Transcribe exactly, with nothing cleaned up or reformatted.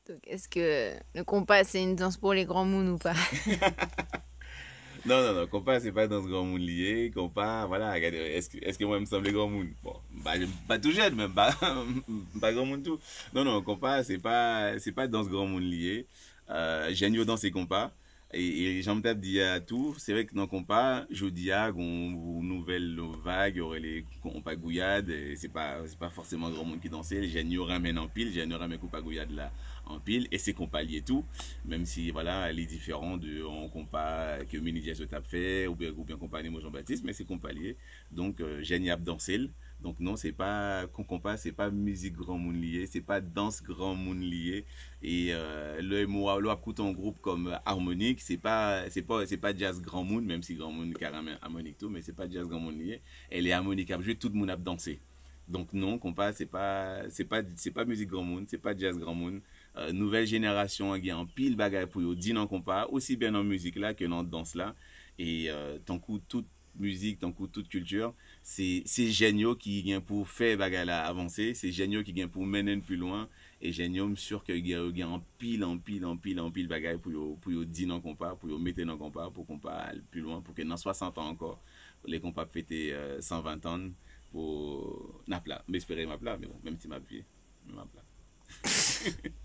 Donk, èske le konpa se yon dans pou le granmoun ou pa? Non, non, non, konpa se pa dans granmoun li ye. Konpa, vwala, gade, èske, èske mwen m sanble granmoun? Bon, m pa, m pa tou jèn, men m pa, m pa granmoun tou. Non, non, konpa se pa, se pa dans granmoun li ye. Euh, jèn yo danse konpa. E, e jan m t ap di a tou, se vre ke nan konpa, jodi a, gen yon nouvèl vag, yo rele konpa gouyad, e se pa, se pa fòseman granmoun ki danse l, jèn yo renmen l anpil, jèn yo renmen konpa gouyad la anpil, e se konpa l ye tou, menm si, vwala, li diferan de yon konpa ke Mini Jazz yo t ap fè, oubyen, oubyen konpa Nemo Jean Baptiste, men se konpa l ye. Donk, euh, jèn y ap danse l. Donk non, se pa, konpa, se pa mizik granmoun li ye, se pa dans granmoun li ye. E euh, lè mo, lè w ap koute yon gwoup kòm Harmonik, se pa, se pa, se pa jazz granmoun, menm si granmoun ka renmen Harmonik tou, men se pa jazz granmoun li ye. E lè Harmonik ap jwe, tout moun ap danse. Donk non, konpa, se pa, se pa, se pa mizik granmoun, se pa jazz granmoun. Euh, nouvèl jenerasyon an gen anpil bagay pou yo di nan konpa, osi byen nan mizik la ke nan dans la. E euh, tankou tout mizik, tankou tout kilti, se, se jèn yo ki gen pou fè bagay la avanse, se jèn yo ki gen pou mennen l pi lwen, e jèn yo, m si ke gen, yo gen anpil, anpil, anpil, anpil bagay pou yo, pou yo di nan konpa, pou yo mete nan konpa, pou konpa al pi lwen, pou ke nan swasant an ankò, le konpa ap fete euh, san ven tan, pou n ap la. M espere m ap la, men bon, menm si m ap vye, men m ap la.